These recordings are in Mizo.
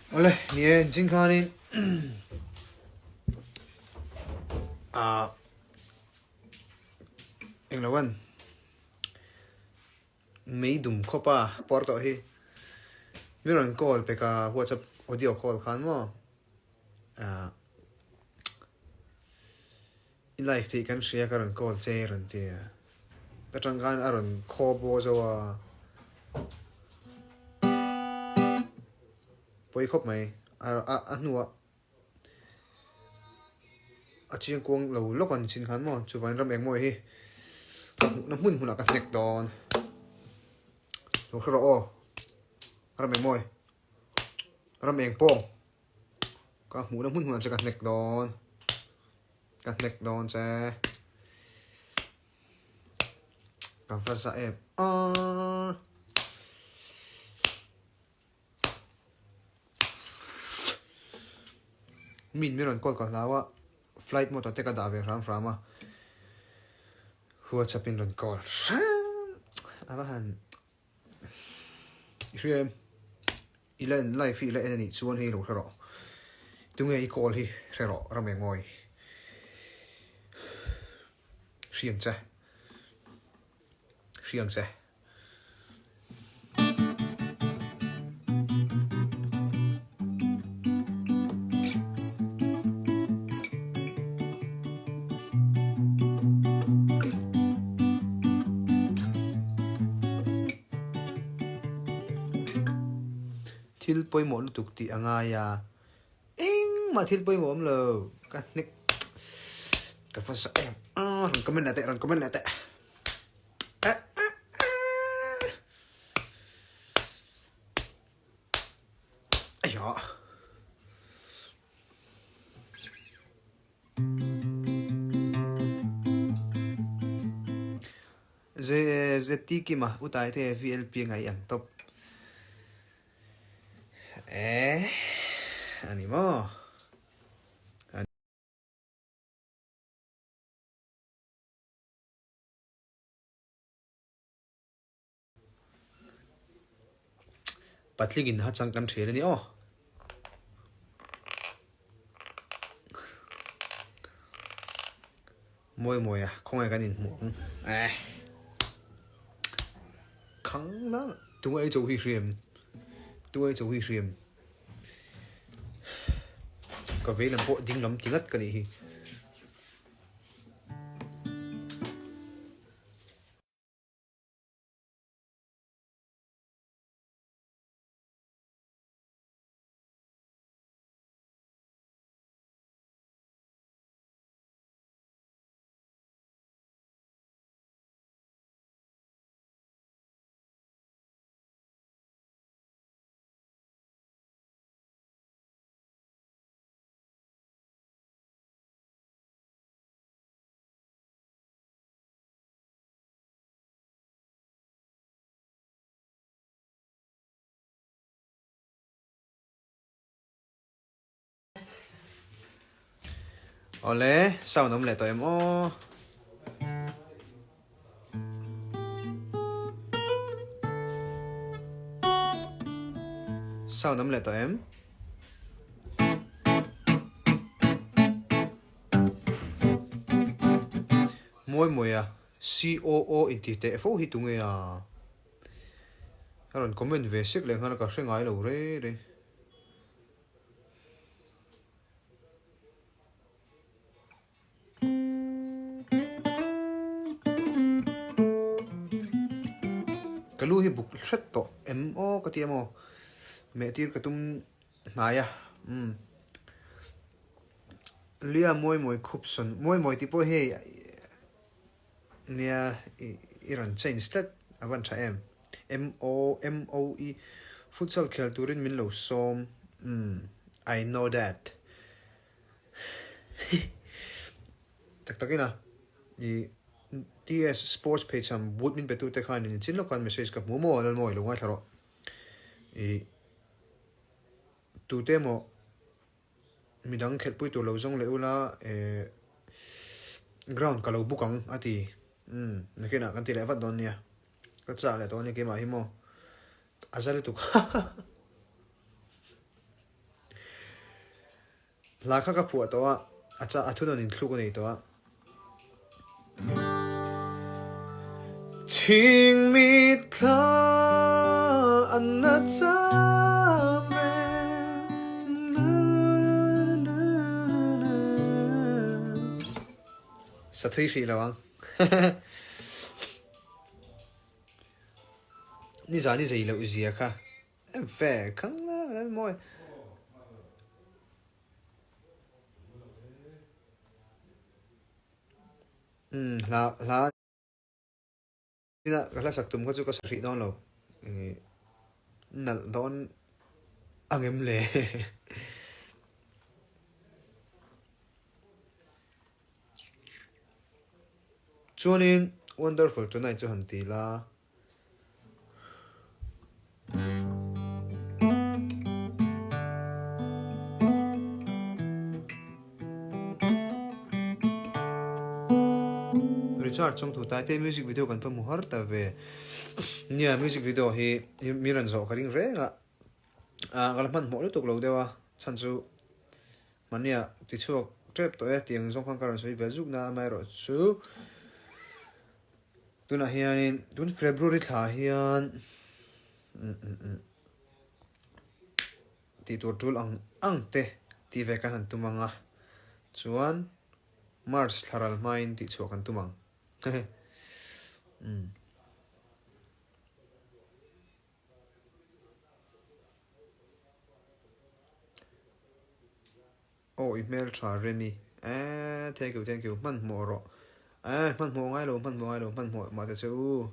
Awle, ni e, zing khanin ah englo an mei dum khawp a pawr tawh hi mi rawn call pek a whatsapp audio call khan maw ah i live tih kan hria ka rawn call che rawn ti a ka tang khan a rawn khaw baw zo a pawi khawp mai a a hnuah a chiang kuang lo lawk a ni chin khan maw chuvangin ram engmaw hi ka hmuhna hmun hmunah ka hnek dawn lo hre rawh aw ram engmawi ram eng pawng ka hmuhna hmun hmunah che ka hnek dawn ka hnek dawn che ka va za em aaa. Min mi rawn call ka hlau a, flight mode ah te ka dah ve hram hram a, WhatsApp in rawn call hram a va han i hria em i la en live hi i la en anih chuan hei lo hre rawh tunge i call hi hre rawh ram eng mawi hriang che hriang che. Thil pawimawh lutuk tih a ngai a, engmah thil pawimawh awm lo, ka hnek ka va zah em a, rawn comment leh teh, rawn comment leh teh. ZT Kima utai te VLP ngai ang tawp. Eh, ani maw? Patling in ha chang kan thian a ni aw. Mawi mawi a khawngaih kan inhmuh ang eh. Khang la tunga ei cho hi hriam tunga ei cho hi hriam ka vei lam pawh ding lam ti ngat ka nih hi. Awle, sound awm leh tawh em aw. Sound awm leh tawh em? Mawi mawi a COO inti teh fo hi tunge a? A rawn comment ve sek leh nghal a ka hre ngai lo re re. Ka lu hi buk hret tawh em aw ka ti em aw meh tir ka tum hnai a umm Lia mawi mawi khup sawn mawi mawi tih pawh hei nia i rawn change tlat a van tha em M O M O E futsal khel turin min lo sawm umm I know that. Tak tak ina i TS Sports pheichham boot min pe tute khan in chin lawk khan message ka hmu maw Lalmawi lo ngaithla rawh i tute emaw midang khelhpui tur lo zawng leh ula eh ground ka lo book ang a ti umm nakinah kan ti leh vat dawn nia ka chah leh tawh a nia keimah hi maw a za lutuk. Hla kha ka phuah tawh a, a cha a thunawn in thluk a nei tawh a. Chhingmi thla an na cham reng na na na. Sa thui hrih lo ang. Nizan i zei loh zia kha. Ve khang la mawi. Umm hla hla ka hla sak tum kha chu ka sa hrih dawn lo ih nalh dawn ang em le chuanin wonderful tonight chu han ti la. Richard Chawngthu Taite music video kan va hmu har ta ve. Nia music video hi mi rawn zawh ka ring reng a, ah ka la hmanhmawh lutuk lo deuh a, chhan chu mahnia tichhuak tep tawh e tiang zawng khan ka rawn sawi ve zuk na amaherawhchu Tunah hianin tun February thla hian tih tur tul ang ang te tih ve kan han tum ang a, chuan March thla ral hmain tih chhuah kan tum ang. Aw i hmel tha Remi. Eeh thank you thank you hmanhmawh rawh eeh hmanhmawh ngai lo hmanhmawh ngai lo hmanhmawh mah ta che u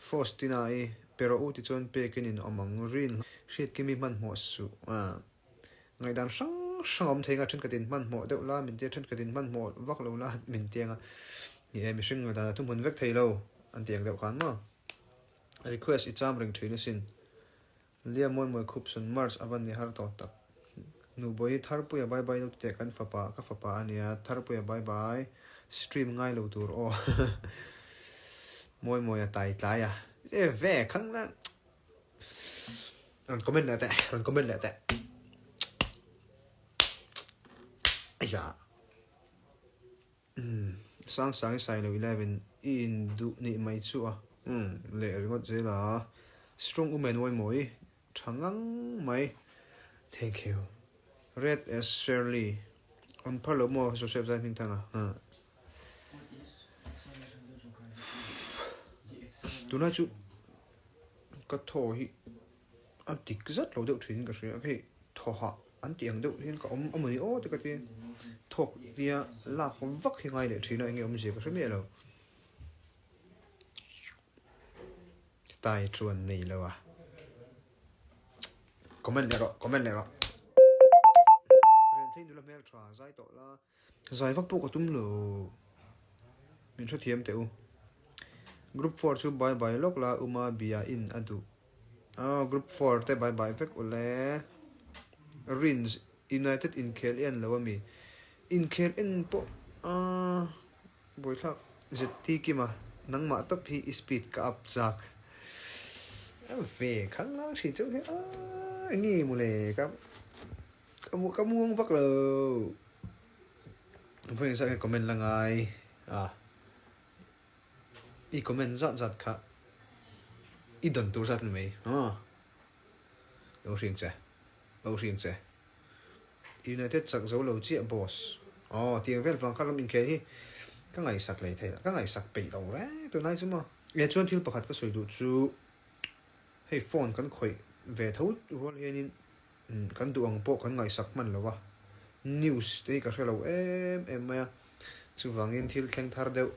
Faustina i pe rawh u tichuan pek in in awm ang rin hriat kimi hmanhmawh suh aah ngaihdan hrang hrang a awm thei nga thenkhat in hmanhmawh deuh la min tia thenkhat in hmanhmawh vak lo la min tia nga ni e mihring ngaihdan a thuhmun vek thei lo an ti ang deuh khan maw request i cham reng thin asin. Lia mawi mawi khup sun March a va ni har tawh tak. Nubawi Tharpuia bye bye lo teh kan fapa ka fapa a nia Tharpuia bye bye stream ngai lo tur aw Mawi mawi a tai tlai a e ve khang la rawn comment leh teh rawn comment leh teh aiya. Umm sang sang i sai lo 11 i in duh nih mai chu a. Umm leh ringawt zel a. Strong u men mawi tha ngang mai. Thank you. Red as Shirley. On phar lo maw Joseph zai hming thang a. Huh. Tunlai chu ka thaw hi A dik zat lo deuh thin ka hria hei thaw hah an tih ang deuh hian ka awm a mawni aw te ka ti thawk nia lak vak hi ngai leh thin a enge awmzia ka hre miah lo tai chuan nei lo a comment leh rawh comment leh rawh ren thei nula hmel tha zai tawh la. Zai vak pawh ka tum lo. Min hrethiam teh u. Group 4 chu bye bye lawk la Uma bia in a duh. Aw group 4 te bye bye vek ule. Rins United inkhel i en lo ami? Inkhel en pawh aaa buaithlak ZT Kima nangmah tawp hi i speed ka up chak. Ve khanglang hri chauh hian aaa enge mawle ka. Ka muang vak lo. Vawiin zat ka comment la ngai a. I comment zat zat kha i dawn tur zat ni mai. Lo hring che. Lo hring che. United chak zo lo chiah boss. Aw tiang vel vang kha ram inkhel hi ka ngaihsak lei thei ka ngaihsak peih lo reng tunlai chu maw. E chuan thil pakhat ka sawi duh chu hei phone kan khawih ve tho rual hianin Kan duh ang pawh kan ngaihsak hman lo a, news te hi ka hre lo em em mai a, chuvangin thil thleng thar deuh,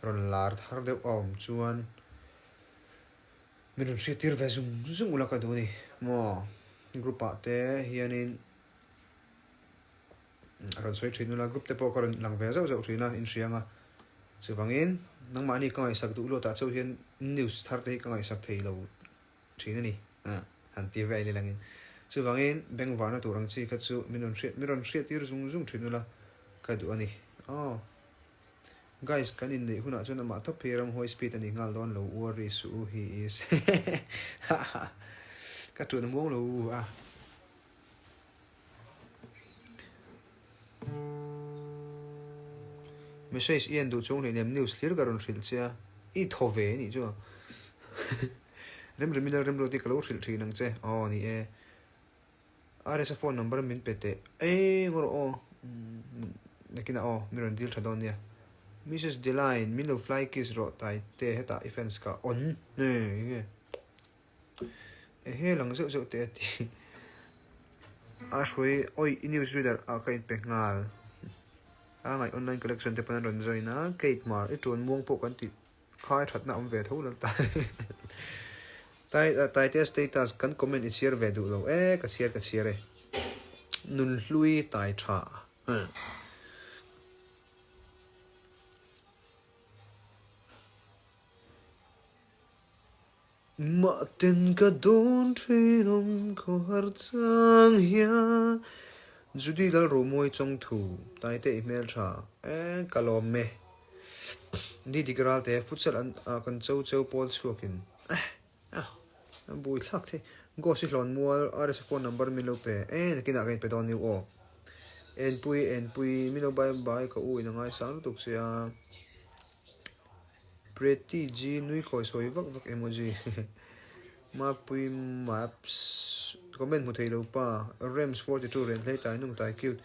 rawn lar thar deuh a awm chuan min rawn hriattir ve zung zung ula ka duh a ni maw, group ah te hianin a rawn sawi thin ula, group te pawh ka rawn lang ve zauh zauh thin a inhriang a, chuvangin nangmahni ka ngaihsak duh luatah chauh hian news thar te hi ka ngaihsak thei lo. Thin a ni. Han ti vel ila angin. Chuvangin bengvarna tur ang chi kha chu min rawn hriat min rawn hriattir zung zung thin ula ka duh a ni. Aw. Guys, kan inneih hunah chuan amah tawp hi ramhuai speed a ni nghal dawn lo worry suh u he is. Ka tun a muang lo u a. Message i en duh chung hleinem news hlir ka rawn hrilh che a, i thaw ve anih chu a. Remremi Lalremruati ka lo hrilh thin ang che. Aw ni e. RS-a phone number min pe teh. Eng rawh aw. Nakinah aw, min rawn dil tha dawn nia. Mrs Deline, min lo fly kiss rawh tai te hetah i fans ka on. Enge. Ehe lang zeuh zeuh teh a ti. A hruai awi i news reader ah ka inpe nghal. A ngaih online collection te pawn an rawn join a, Kate Mar i tuan muang pawh kan tih khai thatna awm ve tho lal ta. Tai Taitea status kan comment i chhiar ve duh lo e ka chhiar ka chhiar e. Nunhlui tai tha. Mahten ka dawn thin awm khawhar chang hian Judy Lalromawi chawngthu Taite i hmel tha e ka lawm e Ni dik ralte futsal an ah kan cho cheu pawl chhuakin eh ah a bui thlak thei Ghost i hlawn mual RSA phone number min lo pe e nakinah ka inpe dawn niu aw Enpui Enpui min lo bye bye ka u in a ngaisang lutuk che a. Pretty G nui khawi sawi vak vak emoji Mapui Maps comment hmu thei lo pa Rems 42 ren hlei tai nung tai cute.